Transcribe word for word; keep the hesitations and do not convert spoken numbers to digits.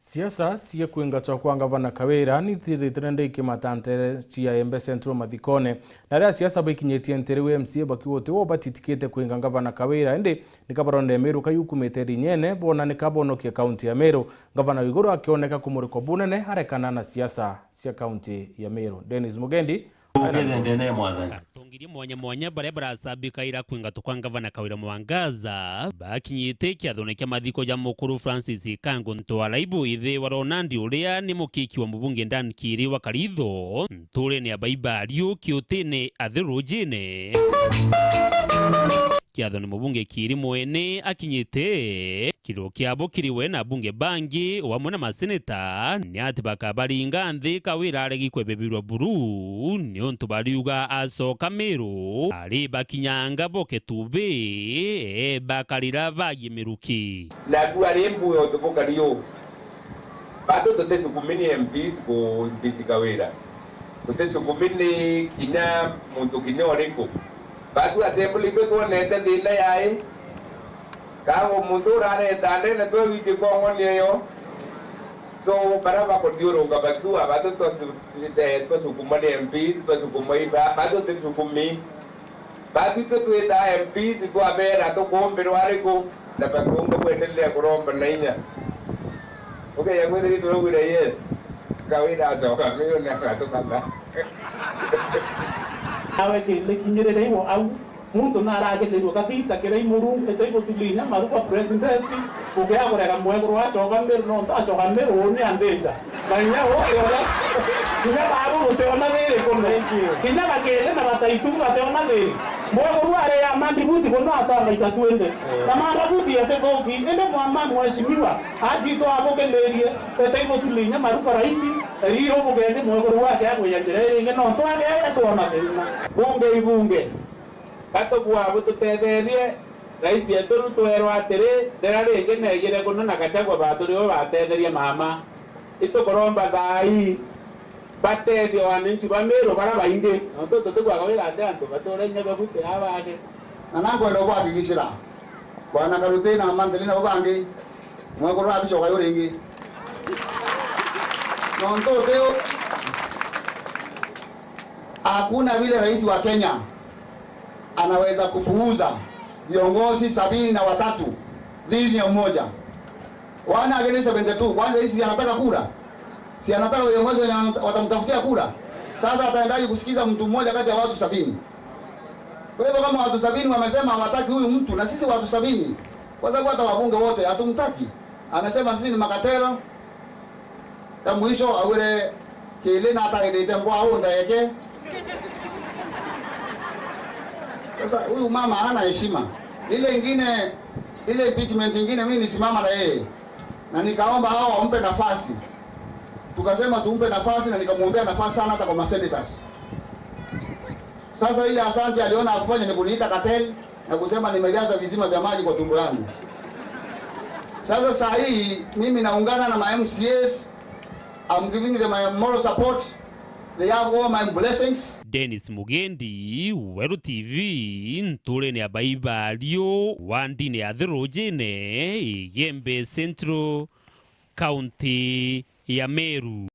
Siasa cia kwingatwa kwa ngavana Kawira nithirite nende ikimata ntere cia Embe Central mathikone, na aria siasa baikinyitie ntere iu M C A bakiuga uti wo batitikite kwinga ngavana Kawira, indi nika baronere Meru kayukumite rinyene bona nika bonokie kaunti ya Meru. Ngavana Waiguru akioneka kumurikwa bunene arekana na siasa cia kaunti ya Meru. Dennis Mugendi. Atongiria mwanya mwanya baria baracambikaira kwingatwa kwa ngavana Kawira Mwangaza bakinyite kiathone kia mathiko ja mukuru Francis Ikangu Ntwalaibu, ithe wa Ronandi uria ni mukiki wa mubunge Dan Kiri wa Karitho, nturene ya Baibariu, kiutine athi rujine. Kiathone mubunge Kiri mwene akinyite, kiriro kiabo kiri we na abunge bangi o amwe na maseneta ni ati bakabaringa nthi Kawira aregi kwebebirwa buru, niuntu bariuga acoka Meru ari bakinyanga boke tubi, bakarira bagie miruki. Naku ari mbuyo tubukario. Bado tutisukumini M Ps ku impeach Kawira. Tutisukumini kinya muntu kinya uriku. Batu assembly kwe twonete thina yai. Kago muntu urareta ndene twe wiki kongo niyo. So, bara bakuthiurunga batu, abatu twasu-, eh, twasukumani M Ps, twasukumai ba-, batu tisukumi. Batu itwe twita M Ps twabera tukumbirwa ariku, na bakiumba kwendelea kuromba na inya. Ukeya kwithirwa turaugira yes, Kawira acoka Meru na agatukana. Nawe kindi kinyirire iwo au, muntu naragithirwe kathita kirai Murungu, ete igutuli inya maruka president, ukea kurega mwekuru acoka Meru, nontu acoka Meru uni anthita. Na inya uu kiona, kinya babu gutiona thiri kuno. Thank you. Kinya bakiri na bataitu bationa thiri. Mwekuru ari ya mandibuti kuno atanga itatu indi. Na mandibuti atithuki, indi mwama mheshimiwa, ajitwa abukimirie, ete igutuli inya maruka raisi, riro bugendi mwekuru wake agwija njira iri ingi, nontu agere twona thina. Bunge ibunge, gatugua bututetherie, raisi etu Ruto erwa atiri, ndira ringi neejire kuno na Gachagua batu nibo batetherie mama. Itukuromba thaa ii batethie wananchi ba Meru bara baingi. Nontu tutigwaga wira ati antu bature inya babuti aa bangi. Na nakwenda ubahakikishira, bwana Karuti na Mantheli nabo bangi, mwekuru aticoka yu ringi. Nontu utiu, hakuna vile rais wa Kenya anaweza kupuuza viongozi sabini na watatu dhidi ya mmoja. Wana ageni seventy two, kwani rais si anataka kura? Si anataka viongozi wenye watamtafutia kura? Sasa ataendaje kusikiza mtu mmoja kati ya watu sabini? Kwa hivyo kama watu sabini wamesema hawataki huyu mtu, na sisi watu sabini, kwa sababu hata wabunge wote hatumtaki, amesema sisi ni makatero, ya mwisho augire Kili na atairite mbwa uu ndeke. Sasa huyu mama hana heshima. Ile ingine, ile impeachment ingine, mimi nisimama na yeye na nikaomba hao wampe nafasi, tukasema tumpe nafasi na nikamwombea nafasi sana hata kwa masenators. Sasa ile asante aliona akufanya ni kuniita cartel na kusema nimejaza visima vya maji kwa tumbo yangu. Sasa saa hii mimi naungana na ma M C As, I'm giving them my moral support. They have all my blessings. Dennis Mugendi, Weru T V, nturene ya Baibario, wandine ya Thirujine, Igembe Central, kaunti ya Meru.